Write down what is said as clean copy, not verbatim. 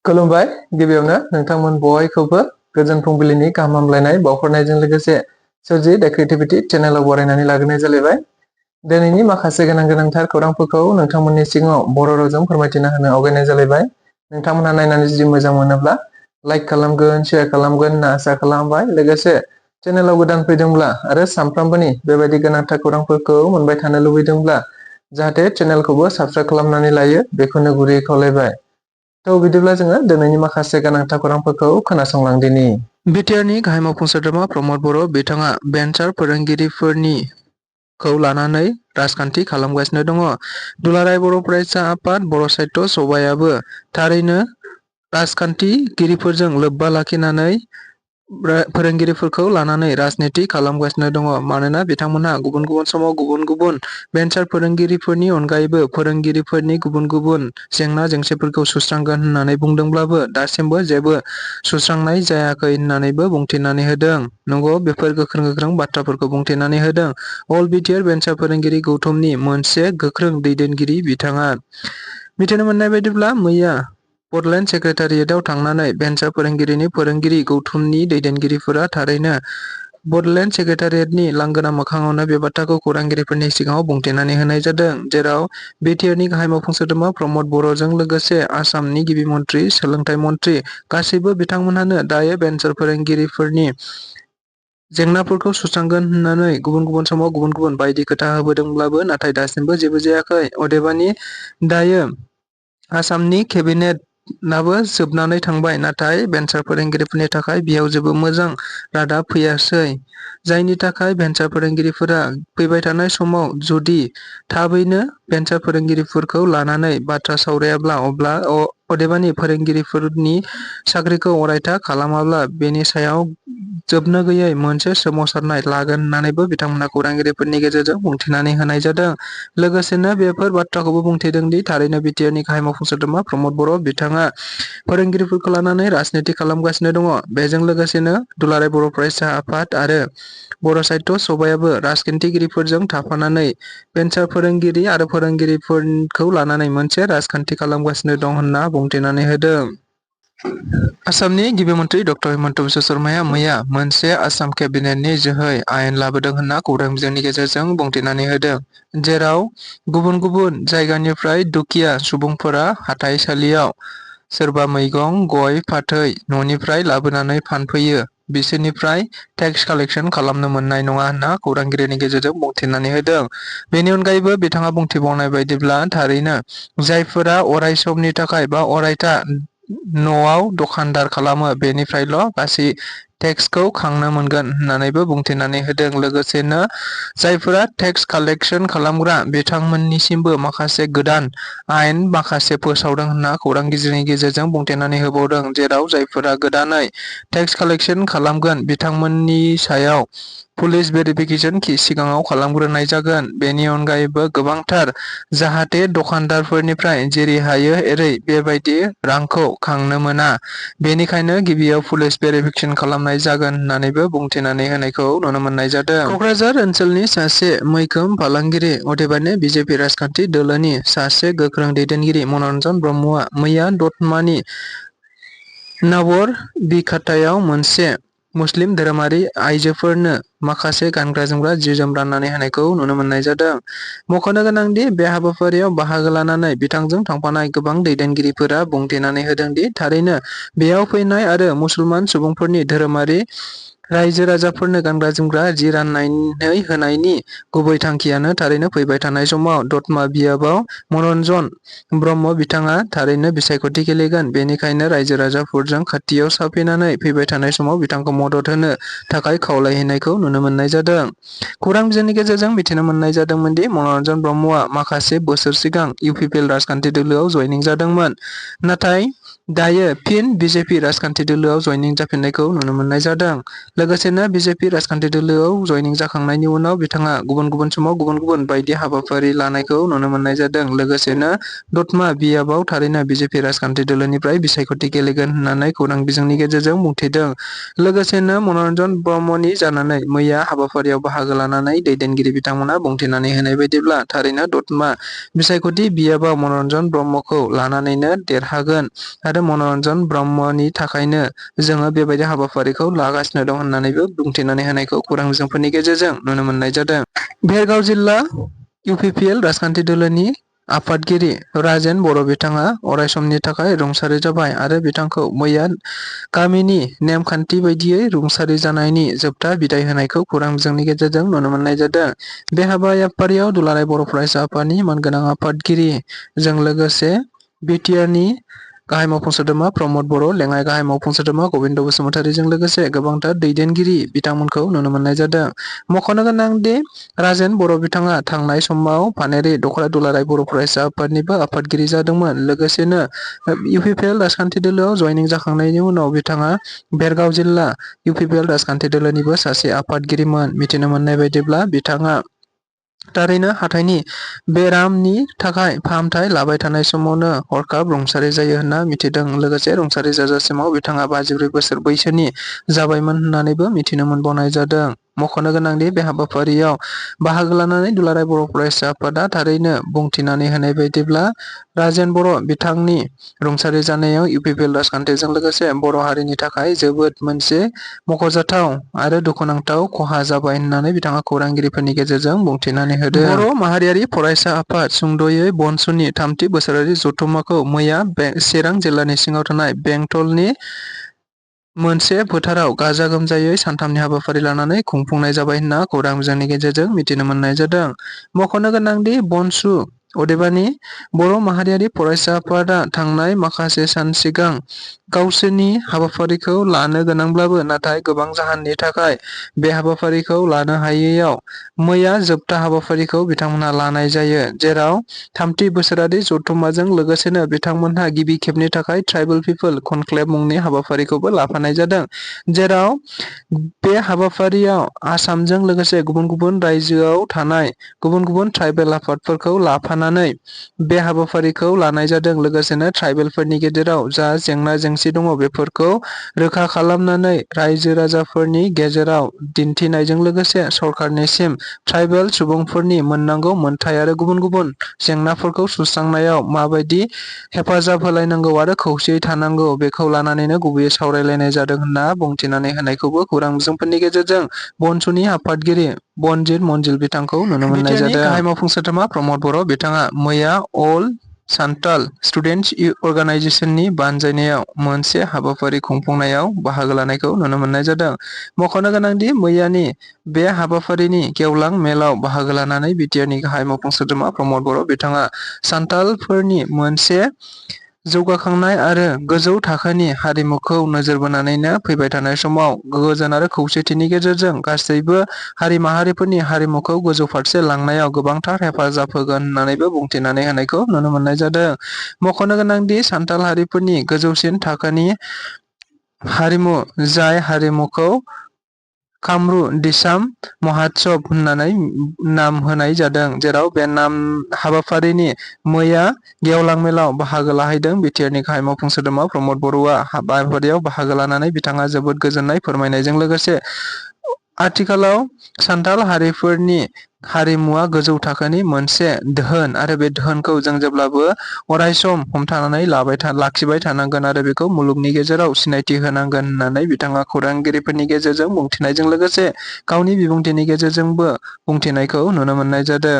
खुलुमबाय गिबियावनो नोंथांमोन बयखौबो गोजोन फुंबिलिनि गाहाम हामलायनाय बावहरनायजों लोगोसे सोरजि द क्रिएटिविटी चेनेलाव बरायनानै लाग्रोनाय जालायबाय। दिनैनि माखासे गोनांथार खौरांफोरखौ नोंथांमोननि सिगाङाव बर' रावजों फोरमायथिना होनो आवगायनाय जालायबाय। नोंथांमोनहा नायनानै जुदि मोजां मोनोब्ला लाइक खालामगोन, शेयार खालामगोन होनना आसा खालामबाय। लोगोसे चेनेलाव गोदान फैदोंब्ला आरो सानफ्रामबोनि बेबायदि गोनांथार खौरांफोरखौ मोनबाय थानो लुबैदोंब्ला जाहाथे चेनेलखौबो साबस्क्राइब खालामनानै लायो बेखौनो गुरैयै खावलायबाय। बिदिब्ला जोङो दिनैनि माखासे गोनांथार खौरांफोरखौ खोनासंलांदिनि। बिटिआरनि गाहाय मावफुं सोद्रोमा प्रमद बर' बिथाङा भेन्सार फोरोंगिरिफोरनिखौ लानानै राजखान्थि खालामगासिनो दङ। दुलाराय बर' फरायसा आफाद बर' साहित्य सभायाबो थारैनो राजखान्थिगिरिफोरजों लोब्बा लाखिनानै फोरोंगिरिफोरखौ लानानै राजनिति खालामगासिनो दङ। मानोना बिथांमोनहा गुबुन गुबुन समाव गुबुन गुबुन भेन्सार फोरोंगिरिफोरनि अनगायैबो फोरोंगिरिफोरनि गुबुन गुबुन जेंना जेंसिफोरखौ सुस्रांगोन होननानै बुंदोंब्लाबो दासिमबो जेबो सुस्रांनाय जायाखै होननानैबो बुंथिनानै होदों। नंगौ, बेफोर गोख्रों बाथ्राफोरखौ बुंथिनानै होदों अल बिटिआर भेन्सार फोरोंगिरि गौथुमनि मोनसे गोख्रों दैदेनगिरि बिथाङा। मिथिनो मोननाय बायदिब्ला मैया बड'लेण्ड सेक्रेटारियेटआव थांनानै भेन्सार फोरोंगिरिनि फोरोंगिरि गौथुमनि दैदेनगिरिफोरा थारैनो बड'लेण्ड सेक्रेटारियेटनि लांगोना मोखाङावनो बे बाथ्राखौ खौरांगिरिफोरनि सिगाङाव बुंथिनानै होनाय जादों। जेराव बिटिआरनि गाहाय मावफुं सोद्रोमा प्रमद बर'जों लोगोसे आसामनि गिबि मन्थ्रि, सोलोंथाइ मन्थ्रि गासैबो बिथांमोनहानो दायो भेन्सार फोरोंगिरिफोरनि जेंनाफोरखौ सुस्रांगोन होननानै गुबुन गुबुन समाव गुबुन गुबुन बायदि खोथा होबोदोंब्लाबो नाथाय दासिमबो जेबो जायाखै। अदेबानि दायो आसामनि केबिनेटआबो जोबनानै थांबाय, नाथाय भेन्सार फोरोंगिरिफोरनि थाखाय बेयाव जेबो मोजां रादाब फैयासै। जायनि थाखाय भेन्सार फोरोंगिरिफोरा फैबाय थानाय समाव जुदि थाबैनो भेन्सार फोरोंगिरिफोरखौ लानानै बाथ्रा सावरायाब्ला अदेबानि फोरोंगिरिफोरनि साख्रिखौ अरायथा खालामाब्ला बेनि सायाव जोबनो गैयै मोनसे सोमावसारनाय लागोन होननानैबो बिथांमोना खौरांगिरिफोरनि गेजेरजों बुंथिनानै होनाय जादों। लोगोसेनो बेफोर बाथ्राखौबो बुंथिदों दि थारैनो बिटिआरनि गाहाय मावफुं सोद्रोमा प्रमद बर' बिथाङा फोरोंगिरिफोरखौ लानानै राजनिति खालामगासिनो दङ। बेजों लोगोसेनो दुलाराय बर' फरायसा आफाद आरो बर' साहित्य सभायाबो राजखान्थिगिरिफोरजों थाफानानै भेन्सार फोरोंगिरि आरो फोरोंगिरिफोरखौ लानानै मोनसे राजखान्थि खालामगासिनो दं होनना बुंथिनानै होदों। आसामनि गिबि मन्थ्रि डक्टर हिमन्त बिश्व शर्माया मैया मोनसे आसाम केबिनेटनि जोहै आयेन लाबोदों होनना खौरां बिजोंनि गेजेरजों बुंथिनानै होदों। जेराव गुबुन गुबुन जायगानिफ्राय दुखिया सुबुंफोरा हाथाइसालियाव सोरबा मैगं, गय, फाथै न'निफ्राय लाबोनानै फानफैयो, बिसोरनिफ्राय टेक्स कालेक्सन खालामनो मोननाय नङा होनना खौरांगिरिनि गेजेरजों बुंथिनानै होदों। बेनि अनगायैबो बिथाङा बुंथिबावनाय बायदिब्ला थारैनो जायफोरा अराय समनि थाखाय बा अरायथा न'आव दखानदार खालामो बेनिफ्रायल' गासै टेक्सखौ खांनो मोनगोन होननानैबो बुंथिनानै होदों। लोगोसेनो जायफोरा टेक्स कालेक्सन खालामग्रा बिथांमोननिसिमबो माखासे गोदान आयेन माखासे फोसावदों होनना खौरांगिरिनि गेजेरजों बुंथिनानै होबावदों। जेराव जायफोरा गोदानै टेक्स कालेक्सन खालामगोन बिथांमोननि सायाव पुलिस भेरिफिकेसन सिगाङाव खालामग्रोनाय जागोन। बेनि अनगायैबो गोबांथार जाहाथे दखानदारफोरनिफ्राय जेरै हायो एरै बेबायदि रांखौ खांनो मोना, बेनिखायनो गिबियाव पुलिस भेरिफिकेसन खालामनाय जागोन होननानैबो बुंथिनानै होनायखौ नुनो मोननाय जादों। क'क्राझार ओनसोलनि सासे मैखोम फालांगिरि अदेबानि बिजेपि राजखान्थि दोलोनि सासे गोख्रों दैदेनगिरि मनरन्जन ब्रह्मआ मैया दतमानि नावरबिखातायाव मोनसे मुस्लिम धोरोमारि आइजोफोरनो माखासे गानग्रा जोमग्रा जि जोम राननानै होनायखौ नुनो मोननाय जादों। मख'नो गोनांदि बे हाबाफारियाव बाहागो लानानै बिथांजों थांफानाय गोबां दैदेनगिरिफोरा बुंथिनानै होदोंदि थारैनो बेयाव फैनाय आरो मुसलमान सुबुंफोरनि धोरोमारि रायजो राजाफोरनो गानग्रा जोमग्रा जि राननानै होनायनि गुबै थांखियानो थारैनो फैबाय थानाय समाव दतमा बियाबाव मनरन्जन ब्रह्म बिथाङा थारैनो बिसायख'थि गेलेगोन, बेनिखायनो रायजो राजाफोरजों खाथियाव साफैनानै फैबाय थानाय समाव बिथांखौ मदद होनो थाखाय खावलायहैनायखौ नुनो मोननाय जादों। खौरां बिजोंनि गेजेरजों मिथिनो मोननाय जादोंमोन दि मनरन्जन ब्रह्मआ माखासे बोसोर सिगां इउपिपिएल राजखान्थि दोलोआव जयनिं जादोंमोन, नाथाय दायो फिन बिजेपि राजखान्थि दोलोआव जयनिं जाफिननायखौ नुनो मोननाय जादों। लोगोसेनो बिजेपि राजखान्थि दोलोआव जयनिं जाखांनायनि उनाव बिथाङा गुबुन गुबुन समाव गुबुन गुबुन बायदि हाबाफारि लानायखौ नुनो मोननाय जादों। लोगोसेनो दतमा बियाबाव थारैनो बिजेपि राजखान्थि दोलोनिफ्राय बिसायख'थि गेलेगोन होननानै खौरां बिजोंनि गेजेरजों बुंथिदों। लोगोसेनो मनरन्जन ब्रह्मनि जानानै मैया हाबाफारियाव बाहागो लानानै दैदेनगिरि बिथांमोना बुंथिनानै होनाय बायदिब्ला थारैनो दतमा बिसायख'थि बियाबाव मनरन्जन ब्रह्मखौ लानानैनो देरहागोन आरो आरो मनरन्जन ब्रह्मनि थाखायनो जोङो बेबायदि हाबाफारिखौ लागासिनो दं होननानैबो बुंथिनानै होनायखौ खौरां बिजोंफोरनि गेजेरजों नुनो मोननाय जादों। भेरगाव जिल्ला इउपिपिएल राजखान्थि दोलोनि आफादगिरि राजेन बर' बिथाङा अरायसमनि थाखाय रुंसारि जाबाय आरो बिथांखौ मैया गामिनि नेमखान्थि बायदियै रुंसारि जानायनि जोबथा बिदाय होनायखौ खौरां बिजोंनि गेजेरजों नुनो मोननाय जादों। बे हाबाफारियाव दुलाराय बर' फरायसा आफादनि मानगोनां आफादगिरि जों लोगोसे बिटिआरनि गाहाय मावफुं सोद्रोमा प्रमद बर', लेङाइ गाहाय मावफुं सोद्रोमा गबिन्द बसुमतारीजों लोगोसे गोबांथार दैदेनगिरि बिथांमोनखौ नुनो मोननाय जादों। मख'नो गोनां दि राजेन बर' बिथाङा थांनाय समाव फानेरि दख'रा दुलाराय बर' फरायसा आफादनिबो आफादगिरि जादोंमोन। लोगोसेनो इउपिपिएल राजखान्थि दोलोआव जयनिं जाखांनायनि उनाव बिथाङा भेरगाव जिल्ला इउपिपिएल राजखान्थि दोलोनिबो सासे आफादगिरिमोन। मिथिनो मोननाय बायदिब्ला बिथाङा थारैनो हाथाइनि बेरामनि थाखाय फाहामथाय लाबाय थानाय समावनो हरखाब रुंसारि जायो होनना मिथिदों। लोगोसे रुंसारि जाजासिमाव बिथाङा 54 बोसोर बैसोनि जाबायमोन होननानैबो मिथिनो मोनबावनाय जादों। मख'नो गोनांदि बे हाबाफारियाव बाहागो लानानै दुलाराय बर' फरायसा आफादा थारैनो बुंथिनानै होनाय बायदिब्ला राजेन बर' बिथांनि रुंसारि जानायाव इउपिपिएल राजखान्थिजों लोगोसे बर' हारिनि थाखाय जोबोद मोनसे मख'जाथाव आरो दुखुनांथाव खहा जाबाय होननानै बिथाङा खौरांगिरिफोरनि गेजेरजों बुंथिनानै होदों। बर' माहारियारि फरायसा आफाद सुंद'यै बनसुनि 3थि बोसोरारि जथुम्माखौ मैया चिरां जिल्लानि सिङाव थानाय बेंटलनि मोनसे फोथाराव गाजा गोमजायै सानथामनि हाबाफारि लानानै खुंफुंनाय जाबाय होनना खौरां बिजोंनि गेजेरजों मिथिनो मोननाय जादों। मख'नो गोनांदि बनसु अदेबानि बर' माहारियारि फरायसा आफादा थांनाय माखासे सान सिगां गावसोरनि हाबाफारिखौ लानो गोनांब्लाबो नाथाय गोबां जाहोननि थाखाय बे हाबाफारिखौ लानो हायैयाव मैया जोबथा हाबाफारिखौ बिथांमोनहा लानाय जायो। जेराव 3थि बोसोरारि जथुम्माजों लोगोसेनो बिथांमोनहा गिबि खेबनि थाखाय ट्राइबेल पिपल कनक्लेव मुंनि हाबाफारिखौबो लाफानाय जादों। जेराव बे हाबाफारियाव आसामजों लोगोसे गुबुन गुबुन रायजोआव थानाय गुबुन गुबुन ट्राइबेल आफादफोरखौ लाफानानै बे हाबाफारिखौ लानाय जादों। लोगोसेनो ट्राइबेलफोरनि गेजेराव जा जेंना जेंसि दङ बेफोरखौ रोखा खालामनानै रायजो राजाफोरनि गेजेराव दिन्थिनायजों लोगोसे सरकारनिसिम ट्राइबेल सुबुंफोरनि मोननांगौ मोनथाय आरो गुबुन गुबुन जेंनाफोरखौ सुस्रांनायाव माबायदि हेफाजाब होलायनांगौ आरो खौसेयै थानांगौ बेखौ लानानैनो गुबैयै सावरायलायनाय जादों होनना बुंथिनानै होनायखौबो खौरां बिजोंफोरनि गेजेरजों बनसुनि आफादगिरि बनजित मनजिल बिथांखौ नुनो मोननाय जादों। गाहाय मावफुं सोद्रोमा प्रमद बर' बिथाङा मैया अल सान्थाल स्टुडेन्टस अर्गानाइजेसननि बानजायनायाव मोनसे हाबाफारि खुंफुंनायाव बाहागो लानायखौ नुनो मोननाय जादों। मख'नो गोनांदि मैयानि बे हाबाफारिनि गेवलां मेलाव बाहागो लानानै बिटिआरनि गाहाय मावफुं सोद्रोमा प्रमद बर' बिथाङा सान्थालफोरनि मोनसे जौगाखांनाय आरो गोजौ थाखोनि हारिमुखौ नोजोर बोनानैनो फैबाय थानाय समाव गोजोन आरो खौसेथिनि गेजेरजों गासैबो हारि माहारिफोरनि हारिमुखौ गोजौ फारसे लांनायाव गोबांथार हेफाजाब होगोन होननानैबो बुंथिनानै होनायखौ नुनो मोननाय जादों। मख'नो गोनांदि सान्थाल हारिफोरनि गोजौसिन थाखोनि हारिमु जाय हारिमुखौ कामरु दिसाम महोत्सब होननानै नाम होनाय जादों। जेराव बे नाम हाबाफारिनि मैया गेवलां मेलाव बाहागो लाहैदों बिटिआरनि गाहाय मावफुं सोद्रोमा प्रमद बर'आ। हाबाफारियाव बाहागो लानानै बिथाङा जोबोद गोजोननाय फोरमायनायजों लोगोसे आथिखालाव सान्थाल हारिफोरनि हारिमुवा गोजौ थाखोनि मोनसे धोन आरो बे धोनखौ जों जेब्लाबो अरायसम हमथानानै लाखिबाय थानांगोन आरो बेखौ मुलुगनि गेजेराव सिनायथि होनांगोन होननानै बिथाङा खौरांगिरिफोरनि गेजेरजों बुंथिनायजों लोगोसे गावनि बिबुंथिनि गेजेरजोंबो बुंथिनायखौ नुनो मोननाय जादों।